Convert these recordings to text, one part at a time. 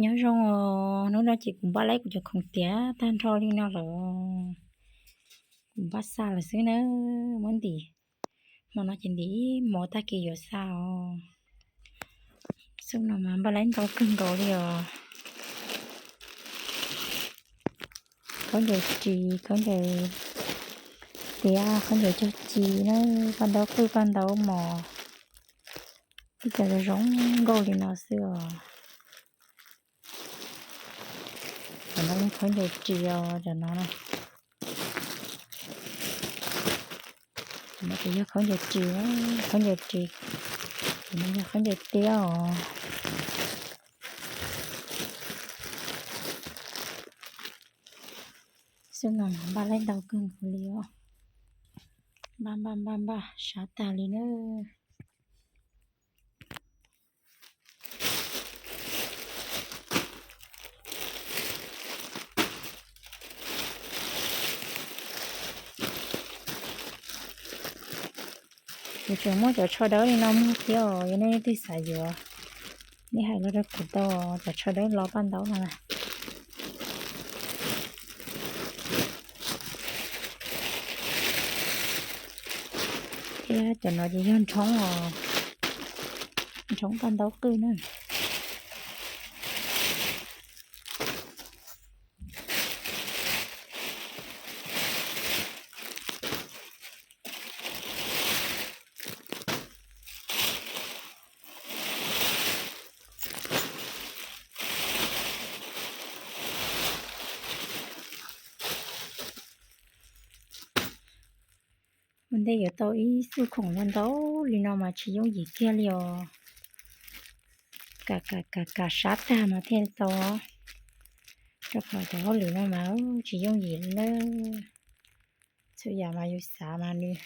Nyob zoo os, hnub no ces kuv npaj laib kuv cov khoom tiav tag nrho li no lawm. Kuv npaj xa lawm xwb na, muab ntim. Hmo no ces ntim ib hmos tag kis yuav xa os. Xyoo no mas npaj laib ntau kawg nkaus li os. Khaub ncaws ris, khaub ncaws tiav, khaub ncaws cog ci na, paj ntaub qwj, paj ntaub mos, ib co zoo zoo nkauj li no xwb os. Cov no yog khaub ncaws ris os, cov no na. Cov no ces yog khaub ncaws ris, khaub ncaws ris, cov no yog khaub ncaws tiab os. Xwb no mas npaj laib ntau kawg nkaus li os. Npaj npaj npaj npaj sab tag li na. Kuv tseem muab cov tsho dawb li no muag thiab os, yog nej leej twg xav yuav, nej hais los rau kuv tau, cov tsho dawb los paj ntaub no na. Thiab cov no ces yog nrhoob os, nrhoob paj ntaub qwj na. Ua ntej yuav tau ib xuj khoom ntau ntau li no mas tsis yooj yim kiag li os. Kam kam kam kam sab tag mas thiaj tau, rau qhov cov hauj lwm no mas tsis yooj yim li na. Txhua yam mas yus xav mas nws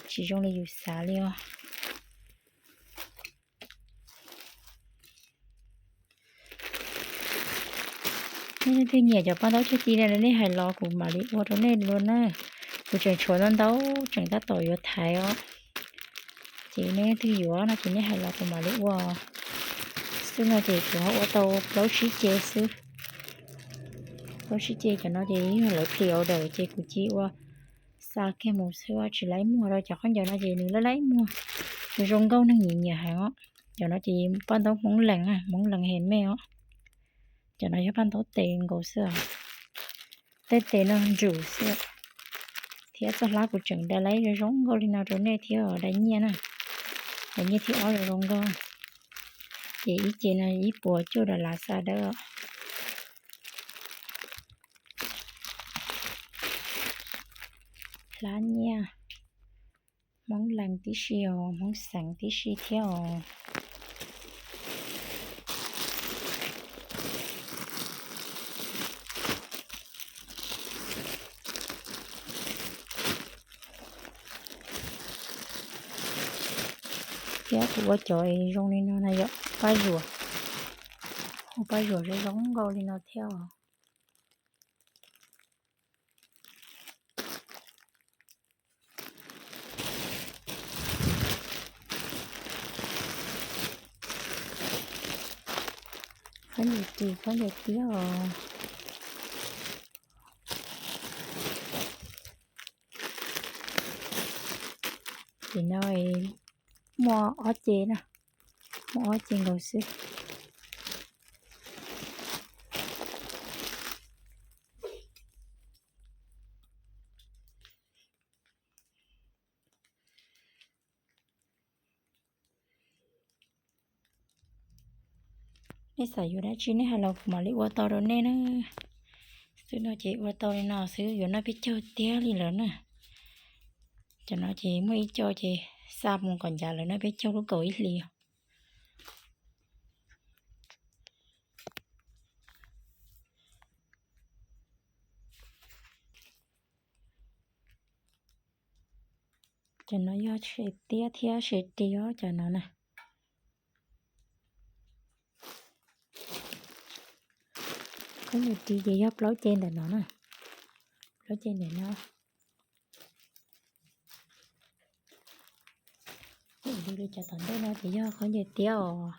tsis zoo li yus xav li os. Nej leej twg nyiam cov paj ntaub cog ci no nej hais los kuv mam li ua rau nej dua na. Kuv tseem tshuav ntau ntau tseem tab tom yuav thaiv os. Ces nej leej twg yuav no ces nej hais los kuv mam li ua. Xwb no ces kuv ho ua tau plaub tsib ce xwb. Plaub tsib ce cov no ces yog lawv pre-order ces kuv cia ua xa kiag mus xwb, tsis laib muag rau cov khaub ncaws no ces nws laib laib muag, nws zoo nkauj neeg nyiam nyiam heev os. Cov no ces paj ntaub Hmoob Lees, Hmoob Lees handmade os. Cov no yog paj ntaub tes nkaus xwb os. Tej tes no ntsum xwb. Thiab txoj hlab kuv tseem dai laib zoo zoo nkauj li no rau nej thiab os, dai nyiaj na. Dai nyiaj thib ob zoo zoo nkauj. Ces ib ce no ib puas cuaj dollar xa dawb os. Hlab nyiaj Hmoob Lees tib si os, Hmoob xeev tib si thiab os. Thiab kuv ua cov zoo li no na yom, paj zuam, ua paj zuam zoo zoo nkauj li no thiab os. Khaub ncaws ris, khaub ncaws tiab os. Ces no muaj ob ce na, muaj ob ce nkaus xwb. Nej xav yuav dab tsi nej hais los kuv mam li ua tau rau nej na. Xwb no ces ua tau li no xwb, yuav noj peb caug tiag li lawm na. Cov no ces muaj ib co ces xa mus kom ncav lawv noj peb caug lub kaum ib hlis. Cov no yog tsev tiab thiab tsev ris os, cov no na. Khaub ncaws ris ces yog plaub ce ntawm no na, plaub ce ntawm no. Li cov tom ntej no ces yog khaub ncaws tiab os.